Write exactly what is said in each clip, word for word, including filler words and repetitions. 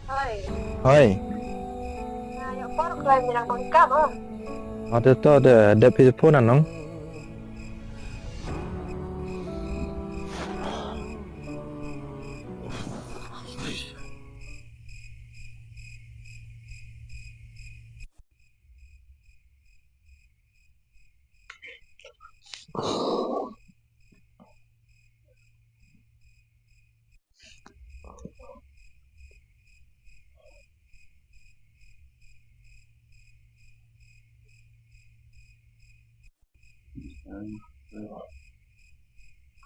Hoi. Hoi. Nga yoh por kloi mi nang pangkam, oh. Ate to de, de phi phone anong.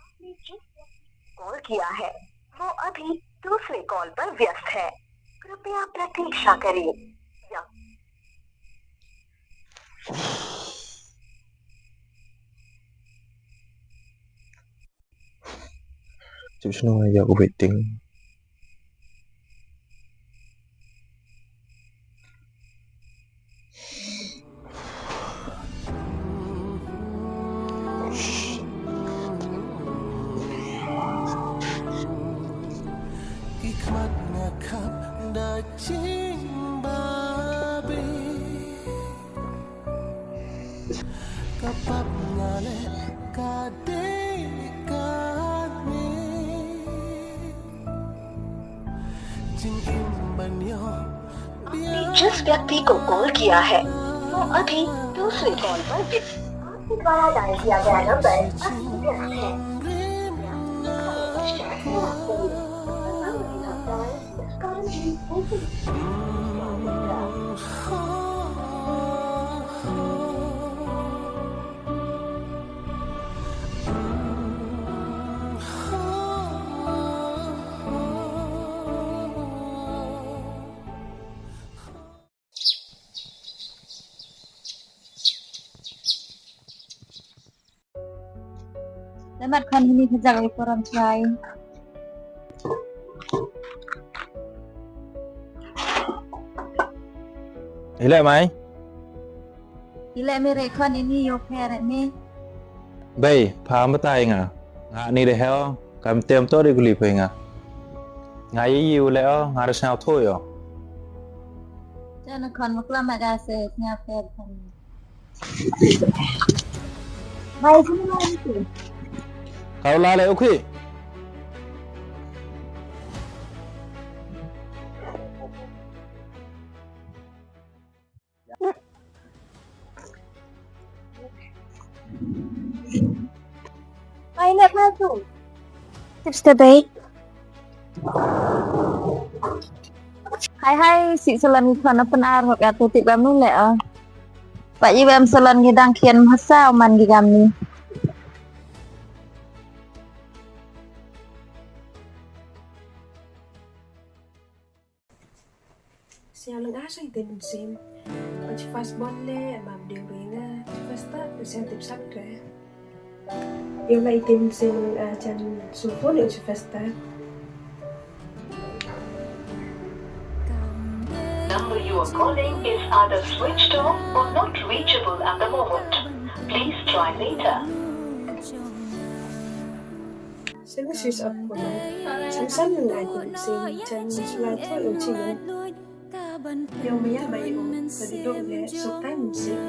आपने जिस व्यक्ति को कॉल किया है, वो अभी दूसरे कॉल पर व्यस्त है। कृपया प्रतीक्षा करें। या Chip snu ya ko waiting. Ki khmat nga khap da ching babi. Ka pap nga le ka dei ka ni. Jingim ban yoh. आपने जिस व्यक्ति को कॉल किया है, वो अभी दूसरे कॉल पर व्यस्त। आपके द्वारा डायल किया गया नंबर अभी व्यस्त है। कृपया कुछ समय पश्चात प्रयास करें। The number you have dialed is currently busy। Lamat khon hini khajak i poram chai. Ile mai. Ile mi re khon ini yo pher ni. Bei, pha batai nga. Nga ni de heo, kam tem to de kuli phe nga. Nga yi yi u le o, nga re sñiaw tho yo. Chan khon makla ma da se sñiaw pher khon. Bai, sini bai, sini. Kau la le, okay. Mai net ma tu. Tips te bei. Hai hai, si salon ki khon open ar hok ya tu tip gam nu le o. Pat yi wem salon ki dang khian masa o man ki gam ni. Sñiaw lang a sa item mynsiem. Ka chi first born le, mam deu re nga. Chi first start, te sñiaw tip sak re. Yow la item mynsiem lang a chan su phone yow chi first start. Number you are calling is either switched off or not reachable at the moment. Please try later. Sila switch off ko na. San san na nga item mynsiem, chan sila to yow chi yow. Yow maya bai o, ka di dok le, so time mynsiem.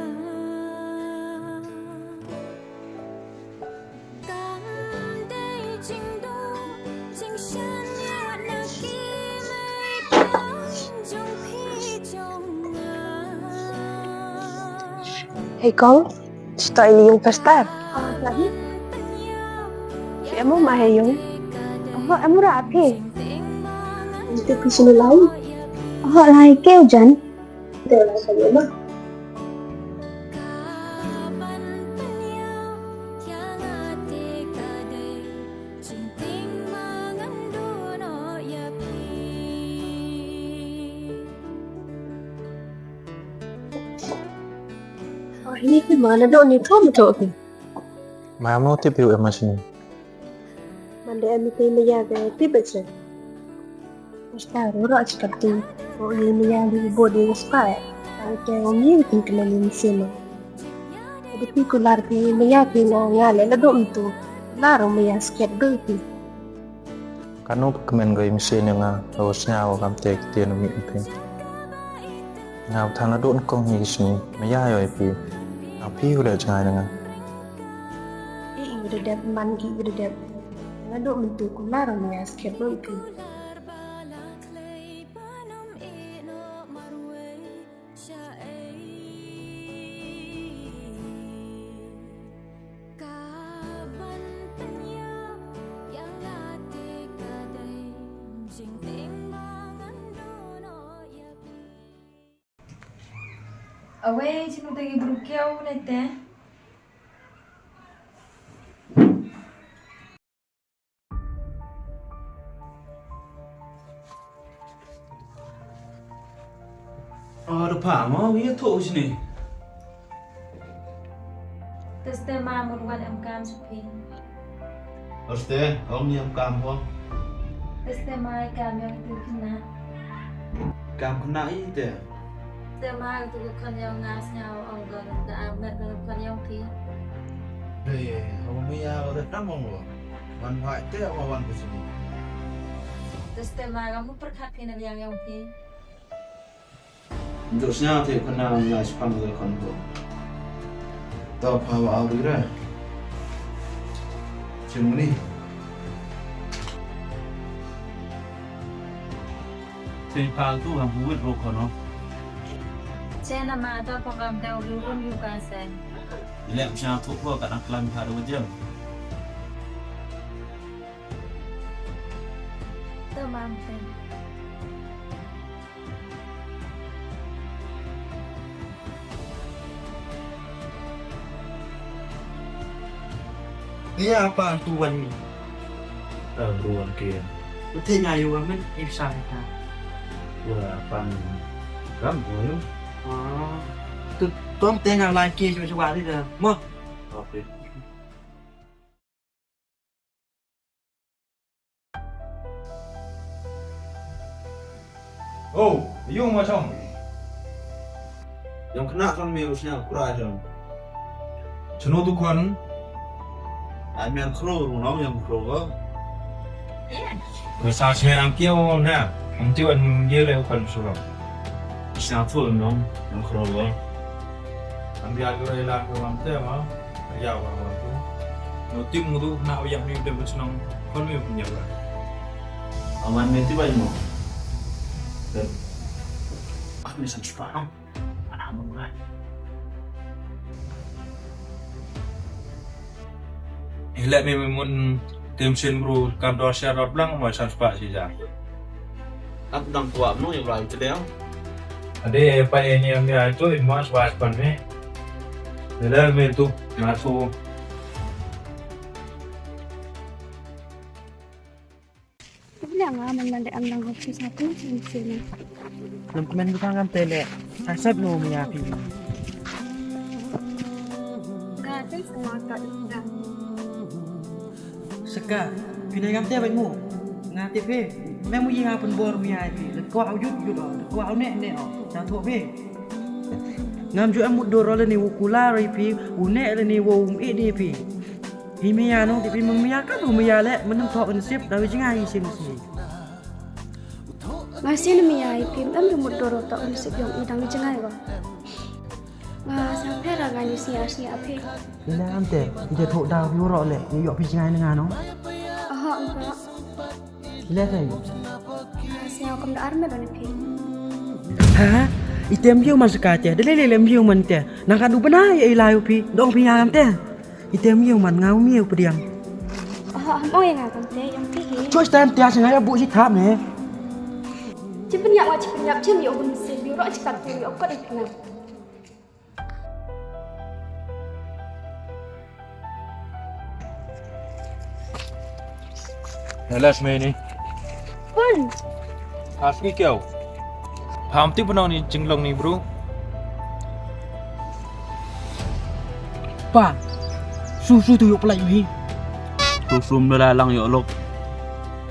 Hei kong, sto ini yung pesta. Phi em u ma hei yung? Oho, em u ra phi. Ito ko sini lai. Oho, lai ke u jan. Ito lai sa yung ma. Oh, ini ki mana dok ni thom dok ki. Mam no tip yu em a sini. Mande ami te maya de tip a che. Pasta ro ro a chi kati. O ini maya de bo de spa. Ai te o mi tin kena ni sini. Adi pi kular pi maya pi na ya le la dok tu. Lar o maya sket dok pi. Kano phi kmen ko i mynsiem yong nga, o sñiaw kam te ki tien mi phi. Nga than la don kong hi sñiaw, maya yo i phi. Nga phi u le jngai na nga. I i u da dep man ki u da dep. Nga do myntu ku la rong ya skep lo i phi. Awei, chinu te ki bru kiau ne te. O, da pha mo, wi thoh u sini. Teste ma mut wan em kam su phi. Teste, ong ni em kam ho. Teste ma i kam yong tu khynnah. Kam khynnah i te. Teste ma tu ka khon yong nga sñiaw ong ko da am met ka khon yong phi. Hey, ong mi ya ko da tam ong lo. Wan phai te wa wan ka sini. Teste ma ka mu pyrkhat phi na liang yong phi. Njo sñiaw te khana nga spang de khon to. To pha wa au ri ra. Chim ni. Te pha tu ham buit ro khon no. Che na ma to pha kam te u ri rum yu ka se. Lem sñiaw tu ko ka nak lam pha ru jem. To mam te. Nia apa tu wan ni? Ah, ruan ke. Betul nya yu wan men ipsan ka. Wa pan ram ko yu. Ah. Tu tong tengah lai ke ju ju wa ri da. Mo. Okay. O, yung ma chong. Yung khynnah chong mi u sñiaw kura chong. Chano tu khon. Ai mian khro ru nong yung khro ko. Ko sa sñiaw am kiau na. Am tiu an ye le u khon su ro. Sñiaw tu nong yung khro ko. Am bia ko ila ko am te ma. Yaw ka wan tu. No tip mudu na u yak ni u dep chnong. Kon mi u pynyaw ka. Awan ni tip ai mo. Dep. Ah, mi san spah no. Ana mo ngai. Hileh mi mun tim sin bru kam dor share dor blang mo san spah si ja. Ap dang kwah no ya rai te deu. Ade pa ini am ya tu in mas was pan me. Dela me tu na tu. Bla nga man man de am dang hok sa tu sin sin. Nam kmen ka ngam te le. Sa sat no me ya phi. Ka te sa ka. Saka, phi ne kam te bai mo. Nga te phi, me mu yi nga pynbor mi ai phi. Le kwah u yut yut o, le kwah u ne ne o. Cha tho phi. Ngam ju em mut dor le ni u kula ri phi, u ne le ni u um i ni phi. Hi mi ya no, te phi mung mi ya ka tu mi ya le, man tho kan sip, da wi jinga hi sim si. Nga sin mi ya i phi, em ju mut dor to kan sip yong i dang jinga i wa. Nga sa phi ra nga ni sñiaw sñiaw phi. Ila am te, i te tho daw phi ro le, i yoh phi jngai na nga no. Aha, nga. Ila te. Nga sñiaw kam da ar me da ni phi. Ha? I te em yow man sa ka te, da le le em yow man te. Na ka du bna i la yow phi, dong phi ya am te. I te em yow man nga um yow pdiang. Aha, mo ya nga kam te, yong phi hi. Choice time te, sa nga ya bu si thap ne. Chi pynyak wa chi pynyak, chem yow bun si, yow ro chi kat te, yow kot i phi nga. Hello, Smeni. Bun. Aski kyo. Pham ti pnong ni jinglong ni, bro. Pa. Su su tu yoh pynlait hi. Su su mela lang yoh lok.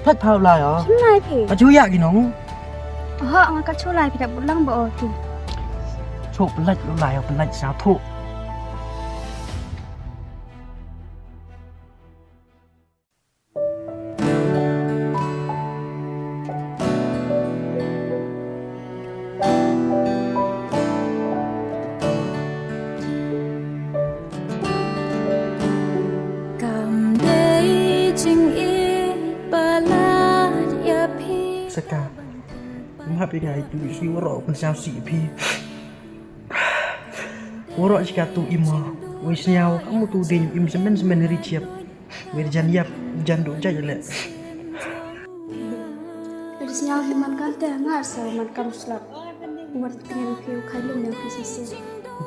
Phet phau lai o. Chim lai phi. Ka chu ya ki nong. Ho, nga ka chu lai phi da bulang ba o ti. Chu pynlait lo lai o, pynlait sa phu. Saka. Em hap i nga i tu si waroh pynsñiaw si phi. Waroh chi ka tu i mo. Wei sñiaw kam u tu ding im semen semen ri chiap. Wei jan yap, jan du jait le. Ri sñiaw hi man kan te nga sa man kam slap. Wan tien phi u khai lum yang phi si se.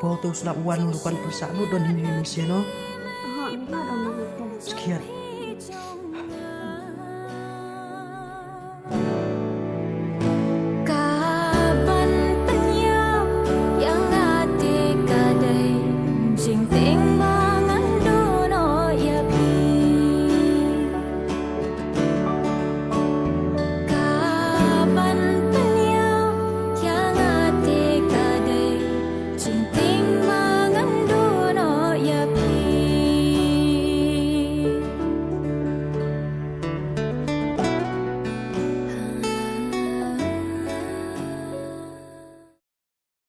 Bo tu slap wan du kan pyrsa nu don hi ni se no. Ha, ni la don ni te. Skiat.